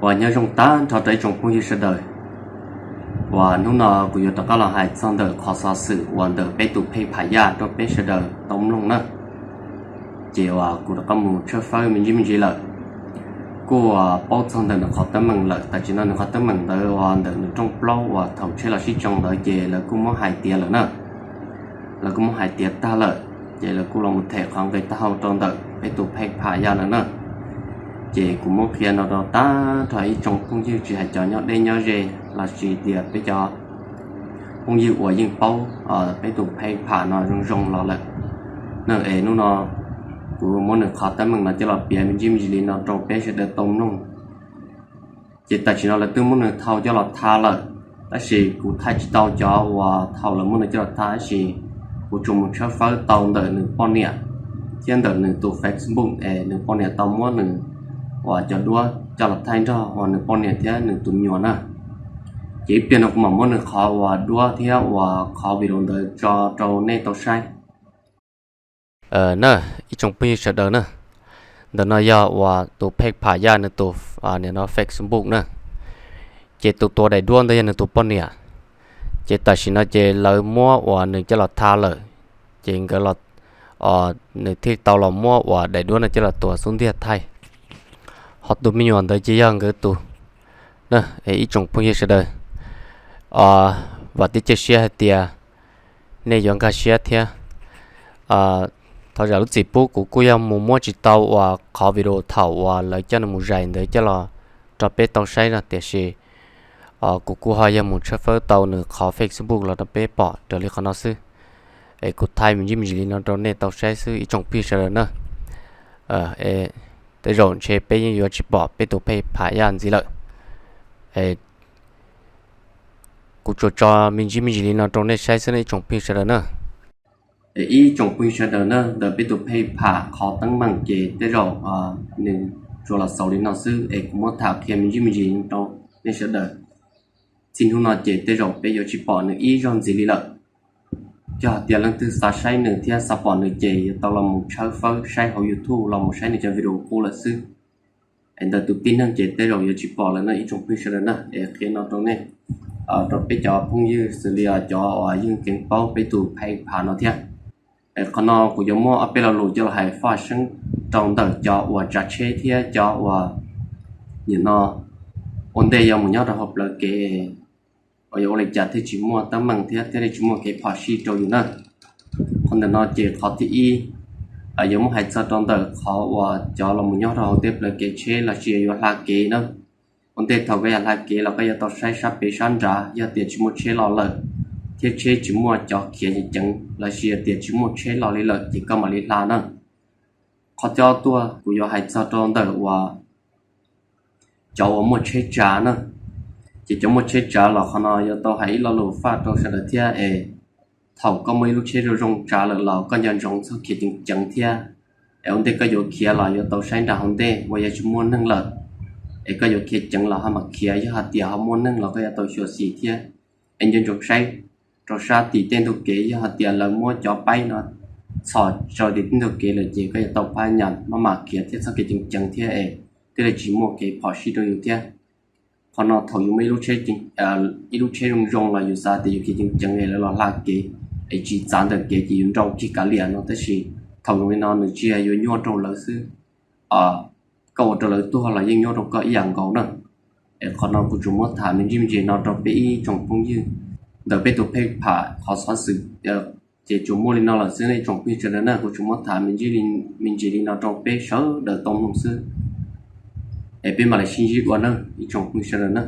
Uas nyob zoo tag nrho rau ib tsoom phooj ywg sawv daws, uas hnub no kuv yuav rov qab los hais txog ntawm qhov xov xwm uas ntawm peb tus phej pham yaj rau peb sawv daws tau mloog na. Ces uas kuv rov qab mus tshawb fawb me ntsis me ntsis lawm, kuj uas paub txog ntawm nws qhov teeb meem lawm. Tam sim no nws qhov teeb meem ntawd uas ntawm nws rooj plaub uas thaum tsheb los sib tsoo ntawd ces lawv kuj muab hais tiav lawm na. Lawv kuj muab hais tiav tag lawm, ces lawv kuj los mus them qhov nqi taub hau rau ntawm peb tus phej pham yaj lawm na. Ces kuv muab qhia no rau tag nrho ib tsoom phooj ywg tsis hais cov nyob deb nyob ze los sis tias peb cov phooj ywg uas yeej paub peb tus phej pham no zoo zoo los lawm na. Es hnub no kuv muab nws qhov teeb meem no coj los piav me ntsis me ntsis li no rau peb sawv daws tau mloog. Ces tam sim no lawv twb muab nws thau coj los tha lawm, tab sis kuv thaij tsis tau cov uas thaum lawv muab nws coj los tha, tab sis kuv tsuas mus tshawb fawb tau ntawm nws poj niam thiab ntawm nws tus Facebook es nws poj niam tau muab nws uas cov duab coj los thaij nrog uas nws poj niam thiab nws tus me nyuam na. Ces ib pliag no kuv mam muab nws qhov uas duab thiab uas qhov video ntawd tso rau nej tau saib. Na, ib tsoom phooj ywg sawv daws na, ntawm no yog uas tus phej pham yaj nws tus, nim no Facebook na. Ces tus tua daim duab ntawd yog nws tus poj niam. Ces tam sim no ces lawv muab uas nws coj los tha lawm, ces nkawd los, nws thiaj tau los muab uas daim duab no coj los tuav xub ntiag thaij. Ho tus me nyuam ntawd ces yog nkawd tus na. Ib tsoom phooj ywg sawv daws, vam thiab cia siab hais tias nej yuav nkag siab thiab. Thov zam lub txim pub, kuv kuj yog mus muab tsis tau uas qhov video thaum uas lawv coj nws mus zais ntawd coj los rau peb tau saib no, tiam sis kuv kuj ho yog mus tshawb fawb tau nws qhov Facebook los rau peb pom raws li qhov no xwb. Es kuv thaij me ntsis me ntsis li no rau nej tau saib xwb ib tsoom phooj ywg sawv daws na. Tej zaum ntshe peb yeej yuav tsis pom peb tus phej pham yaj ntxiv lawm. Kuv tsuas tso me ntsis me ntsis li no rau nej saib xwb ib tsoom phooj ywg sawv daws na. Ib tsoom phooj ywg sawv daws na, ntawm peb tus phej pham qhov teeb meem ces tej zaum nws tsuas los xaus li no xwb, es kuv muab tham qhia me ntsis me ntsis rau nej sawv daws. Txij hnub no ces tej zaum peb yuav tsis pom nws ib zaug ntxiv li lawm. Yog hais tias leej twg xav saib nws thiab xav pom nws ces yuav tau los mus tshawb fawb saib hauv YouTube los mus saib nws cov video qub lawm xwb. Es ntawm tus tib neeg ces tej zaum yuav tsis pom lawm no ib tsoom phooj ywg sawv daws na. Es qhia no rau nej, rau peb cov phooj ywg xws li cov uas yeej kheev paub peb tus phej pham no thiab. Es qhov no kuv yuav muab ob peb lo lus coj los hais faj seeb rau ntawm cov uas tsav tsheb thiab cov uas nim no ua ntej yuav mus nyob rau hauv plawv kev, uas yuav ua li cas thiaj tsis muaj teeb meem thiab thiaj li tsis muaj kev phom sij rau yus na. Qhov ntawm no ces qhov thib ib, yuav muab hais txog rau ntawm qhov uas cov los mus nyob rau hauv tej plawv kev tsheb los sis yuav hla kev na. Ua ntej thaum koj yuav hla kev los koj yuav tau saib sab pem sab nrad, yog tias tsis muaj tsheb los lawm thiab tsheb tsis muaj cov khiav ceev ceev los sis yog tias tsis muaj tsheb los li lawm ces koj mam li hla na. Qhov thib ob tuaj kuv yuav hais txog rau ntawm uas cov uas muaj tsheb tsav na. Ces cov muaj tsheb tsav los qhov no yuav tau hais ib lo lus faj rau sawv daws thiab es thaum koj muaj ib lub tsheb zoo zoo tsav lawm los koj nco ntsoov txhob khiav ceev ceev thiab. Es ua ntej koj yuav khiav los yuav tau saib nram hauv ntej uas yog tsis muaj neeg lawm, es koj yuav khiav ceev los ho mam khiav, yog hais tias ho muaj neeg los koj yuav tau xyuam xim thiab. Es nco ntsoov saib rau sab tim tej ntug kev, yog hais tias lawv muab cov paib no txhos rau tim tej ntug kev lawm ces koj yuav tau phab nyas maj mam khiav thiab txhob khiav ceev ceev thiab es thiaj li tsis muaj kev phom sij rau yus thiab. Qhov no thaum yus muaj ib lub tsheb zoo zoo los yus xav tias yus khiav ceev ceev es lawv los hla kev es tsis txav ntawm kev ces yus nrau kiag kav liam no, tab sis thaum zoo li no nws tsis yog yuav nyuaj rau lawv xwb, koj ua rau lawv tuag los yeej nyuaj rau koj ib yam nkaus na. Es qhov no kuv tsuas muab tham me ntsis me ntsis no rau peb ib tsoom phooj ywg ntawm peb tus phej pham qhov xov xwm ces tsuas muaj li no lawm xwb ib tsoom phooj ywg sawv daws na. Kuv tsuas muab tham me ntsis li no rau peb sawv daws tau mloog xwb. Es peb mam li sib ntsib dua na ib tsoom phooj ywg sawv daws na.